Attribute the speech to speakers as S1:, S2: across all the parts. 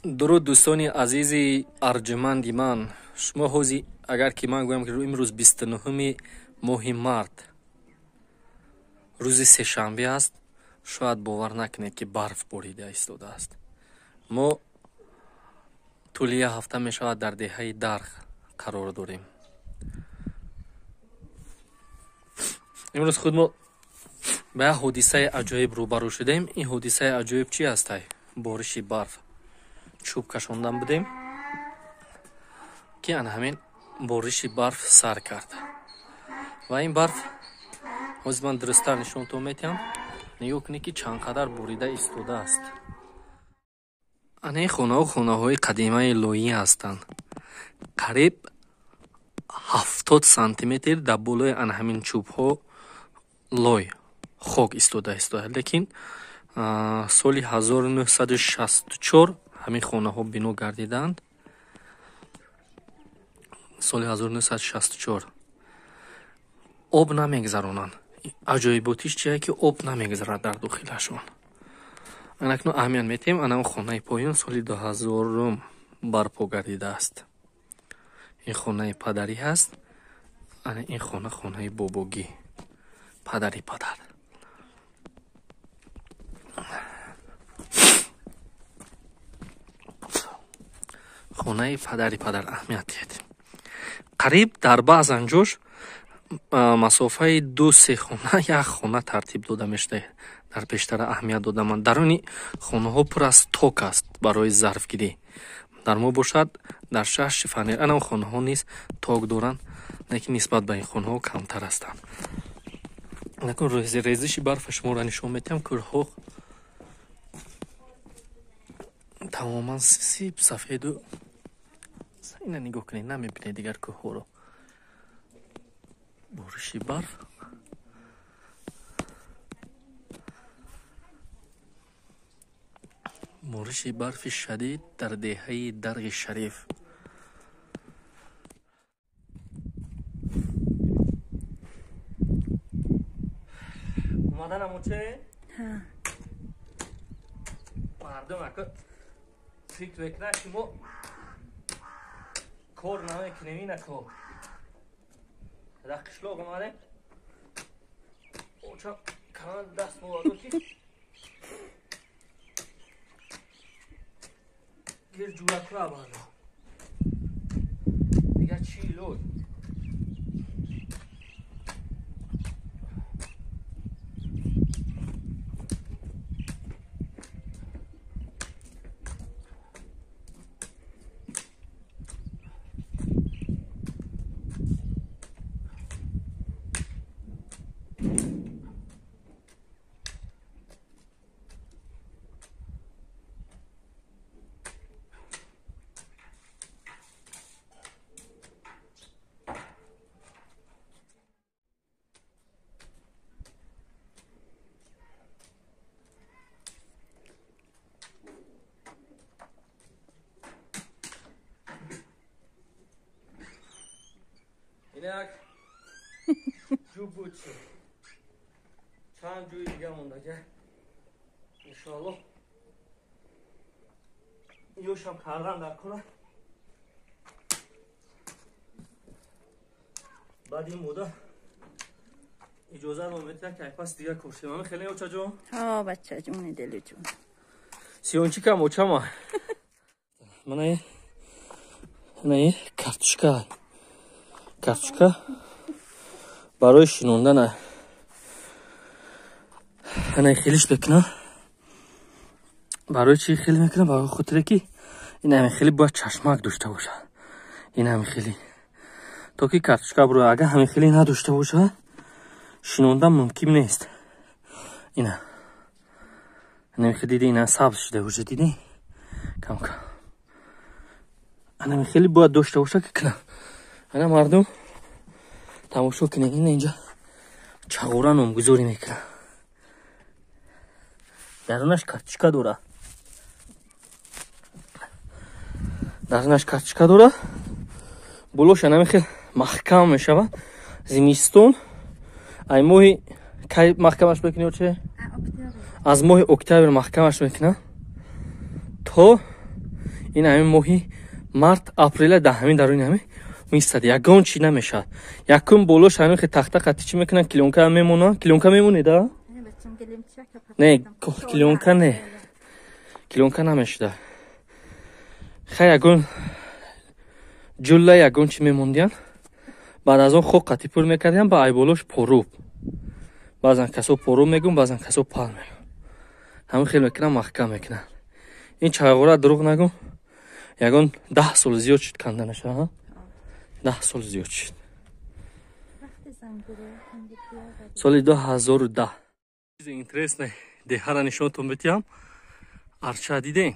S1: Дуруд дӯстони азизи арҷуманди ман. Шумо ҳозир агар ки ман гӯям ки имрӯз 29 моҳи март рӯзи сешанбе аст, шояд бовар накунед ки барф борида истодааст. Мо тӯли як ҳафта мешавад дар деҳаи Дарғ қарор дорем. Имрӯз худ мо ба як ҳодисаи аҷоиб рӯбарӯ шудем. Ин ҳодисаи аҷоиб чи ҳастай? Бориши барф. Чӯб кашондан будем ки ана ҳамин бориши барф сар кард. Ва ин барф ҳозир ман дурусттар нишонтон метиҳам. Нигоҳ кунед ки чанд қадар борида истодааст. Ана ин хонаҳо хонаҳои қадимаи лоӣ ҳастанд. Қариб 70 сантиметр дар болои ана ҳамин чӯбҳо лой хок истода истодааст. Лекин соли 1964 ҳамин хонаҳо бино гардиданд. Соли 1964 об намегзаронанд. Аҷоиботиш чие ки об намегзарад дар дохилашон. Анакнун аҳамият метиҳем, ана он хонаи поён соли 2000 барпо гардидааст. Ин хонаи падарӣ ҳаст, ана ин хона хонаи бобогӣ, падари падар. Хонаи падари падар аҳамият диҳед. Қариб дар баъзан ҷош масофаи 2-3 хона як хона тартиб дода мешуда. Дар пештара аҳамият дода ман. Даруни хонаҳо пур аз ток аст барои зарфгирӣ. Дар мо бошад дар шаҳр шифонер. Ана он хонаҳо низ ток доранд, лекин нисбат ба ин хонаҳо камтар ҳастанд. Накун резиши барфа шуморо нишон медиҳам. Кӯрҳо тамоман сиб сафеду ина нигоҳ кунед, намебинед дигар кӯҳҳоро. Бориши барф бориши барфи шадид дар деҳаи Дарғи Шариф. Омаданам оче? Мардум ака фикр мекунад ки мо кор намекунем, ина кор. Дар қишлоқ омадем. Оча камар даст мовардо ки гир ҷӯракура бардо. Дигар чӣ лой? Инак ҷӯб буд шуд. Чанд ҷӯи дига монда ка иншоаллоҳ ёшам кардан дар кора. Баъд ин мода иҷозат мо метиҳад ки айпас дига кор шем. Ами хеле очаҷон?
S2: Ҳа, бачаҷони дилиҷон.
S1: Сиёнчикам очама. Мана ин картошка. Картошка барои шинондан ана хелиш мекунам. Барои чӣ хеле мекунам? Барои хотире ки ин ҳамин хеле бояд чашмак дошта бошад. Ин ҳамин хеле то ки картошка буро. Агар ҳамин хеле надошта бошад, шинондан мумкин нест. Ина ҳамин хеле диди, ина сабз шуда уже диди кам кам. Ана ҳамин хеле бояд дошта бошад ки кунам. Ана мардум тамошо кунед, ина инҷа чағора номгузорӣ мекунад. Дарунаш картошка дора. Дарунаш картошка дора. Болош ана мехел маҳкам мешавад. Зимистон ай моҳи кай маҳкамаш мекунӣ оче? Аз моҳи октябр маҳкамаш мекунад то Ин ҳамин моҳи март, апрела дар ҳамин даруни ҳамин меистад, ягон чӣ намешавад. Якум болош ҳамин хе тахта қатӣ чӣ мекунанд, клёнка мемонанд. Клёнка мемонеда? Не, клёнка не. Клёнка намешуда. Хай ягон ҷулла ягон чӣ мемондиян. Баъд аз он хок қатӣ пур мекардиян, ба айболош поруб. Баъзан касо поруб мегӯн, баъзан касо пал мегӯн. Ҳамин хел мекунанд, маҳкам мекунанд. Ин чайғора дурӯғ нагӯ, ягон 10 сол зиёд шуд канда нашава. 10 сол зиёд шуд. Соли 2010. Чизи интересне деҳара нишонтон битиям. Арча диден?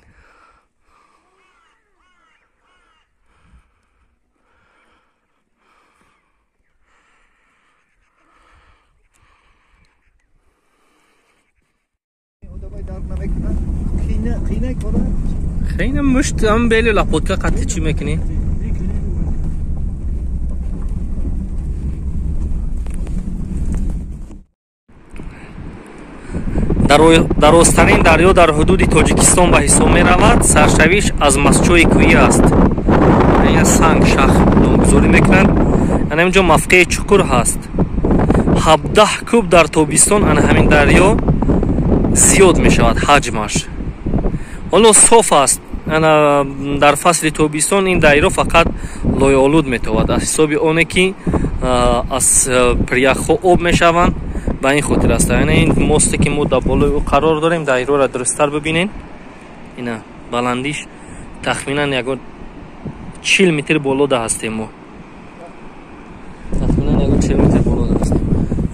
S1: خیلی مشت هم بیلی لپوتکا قطعی چی میکنی؟ Дарозтарин дарё дар ҳудуди Тоҷикистон ба ҳисоб меравад. Саршавиш аз масчои кӯҳӣ аст. Ин санг шах номгузорӣ мекунанд. Ана инҷо мавқеи чуқур ҳаст. 17 куб дар тобистон ана ҳамин дарё зиёд мешавад ҳаҷмаш. Ҳоло соф аст. Ана дар фасли тобистон ин дарё фақат лойолуд метавад аз ҳисоби оне ки аз прияхҳо об мешаванд. Ба ин хотир аст. Яъне ин мосте ки мо дар болои ӯ қарор дорем, дарёро дурусттар бибинед. Ина баландиш тахминан ягон 40 метр болода ҳастем мо. Тахминан ягон 40 метр болода ҳастем.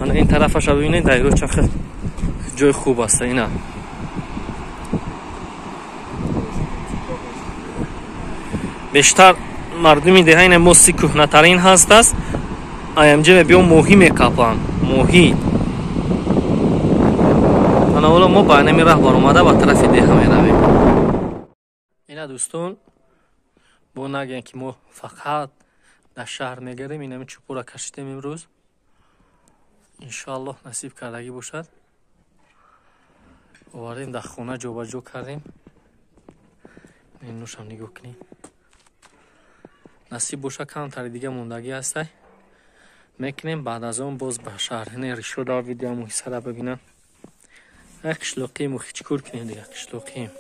S1: Ана ин тарафаша бибинед, дарё чанд ҷои хуб аст. Ина бештар мардуми деҳа ина мости кӯҳнатарин ҳаст аст. Аямҷа мебиён моҳӣ мекапанд. Моҳӣ. Ана ҳоло мо ба ҳамин раҳ баромада ба тарафи деҳа меравем. Ина дӯстон, бо нагӯянд ки мо фақат дар шаҳр мегардем. Ин ҳамин чӯпора кашидем имрӯз. Иншоаллоҳ насиб кардагӣ бошад. Овардем дар хона ҷобаҷо кардем. Ин нӯшам нигоҳ кунед. Насиб бошад камтари дига мондагӣ ҳастай. Мекунем, баъд аз он боз ба шаҳр. Ин ришо дар видео муҳиссара бибинам. Қишлоқием, чӣ кор кунем дига, қишлоқием.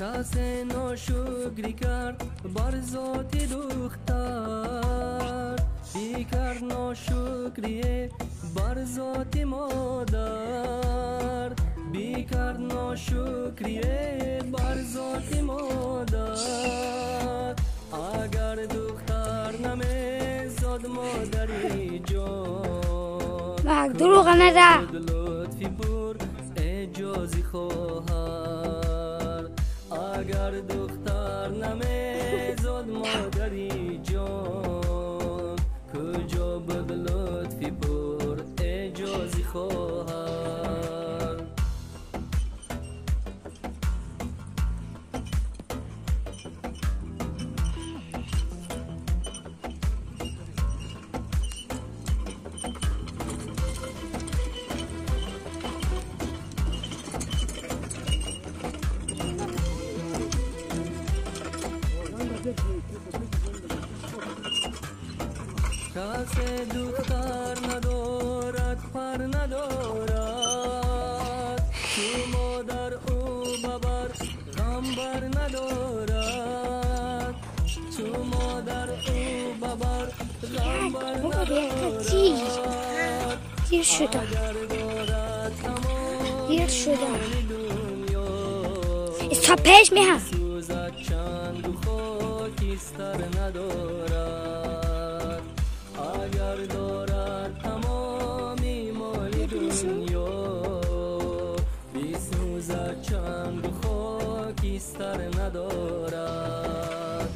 S3: کس ناشکری کرد بر ذات دختر، بیکرد ناشکری بر ذات مادر، بیکرد ناشکری بر ذات مادر. اگر دختر نمیزاد مادری جان،
S4: دروغ نده
S3: لطفی بر اجازی خواهر. اگر دختر نمیزاد مادری جان، کجا بود لطفی پر اجازی خواهر. کس دختر ندارد پر ندارد، چو مادر او ببر غم بر ندارد، چو مادر او ببر غم بر ندارد.
S4: دیر شدم، دیر شدم. تا پیش میهم.
S3: چند خاکستر ندارد، اگر دارد تمامی مال دنیا، بسوزد. чанг хокистар надорад.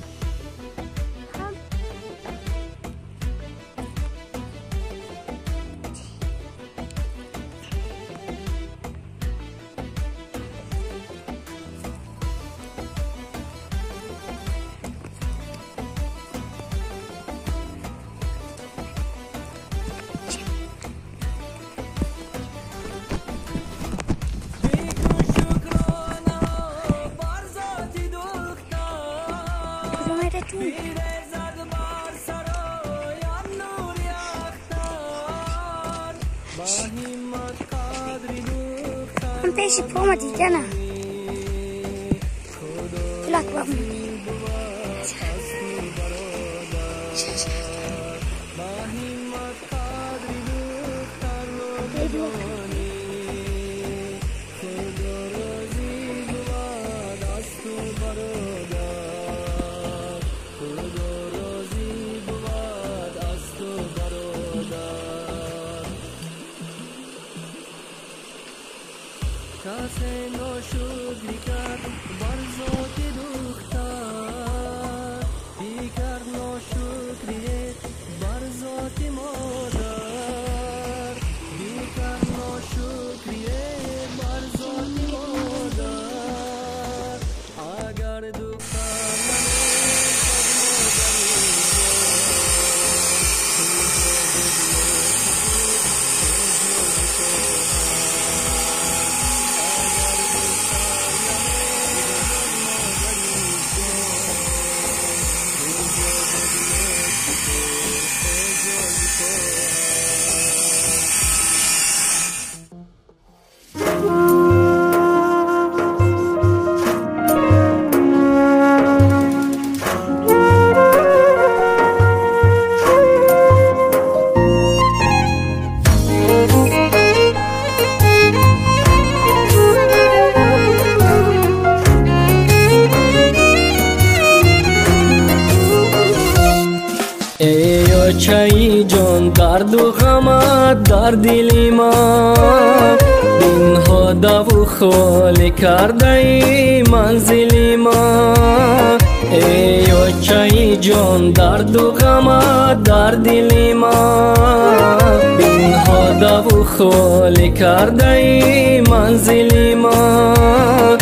S4: من پیش پا دیده نه پلک با
S3: کسی ناشکری کرد بر ذات دختر، دیگر ناشکری بر ذات مادر، دیگر ناشکری بر ذات مادر. اگر دختر ای جان درد و غمت در دل ما، بینها دو خالی کرده ای منزل ما. ای очаи ҷон дарду ғамат дар дили ман, бинҳодаву холӣ кардаи манзили ман.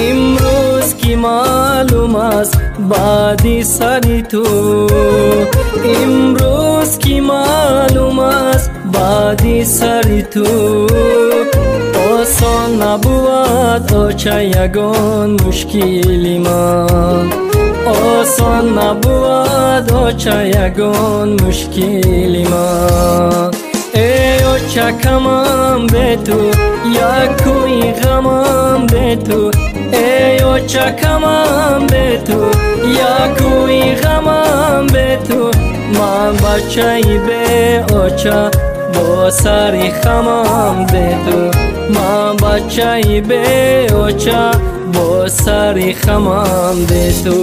S3: Имрӯз ки маълум аст баъди сари ту, имрӯз ки маълум аст баъди сари ту, осон набувад оча ягон мушкили ман, осон набувад оча ягон мушкили ман. Эй оча камам бе ту, як кӯи ғамам бе ту, эй оча камам бе ту, як кӯи ғамам бе ту, ман бачаи бе оча бо сари хамам бе ту, ман бачаи бе оча бо сари хамам бе ту.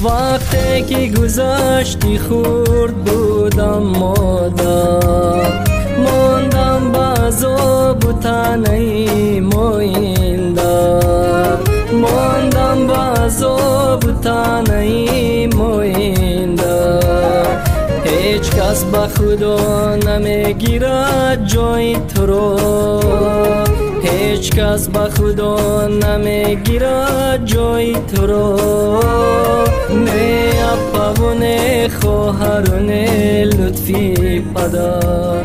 S3: Вақте ки гузашти хурд будам модар, мондам ба азобу таънаи моиндар, мондам ба азобу таънаи моиндар. Ҳеҷ кас ба худо намегирад ҷои туро, ҳеҷ кас ба худо намегирад ҷои туро. Не апаву не хоҳару не лутфи падар,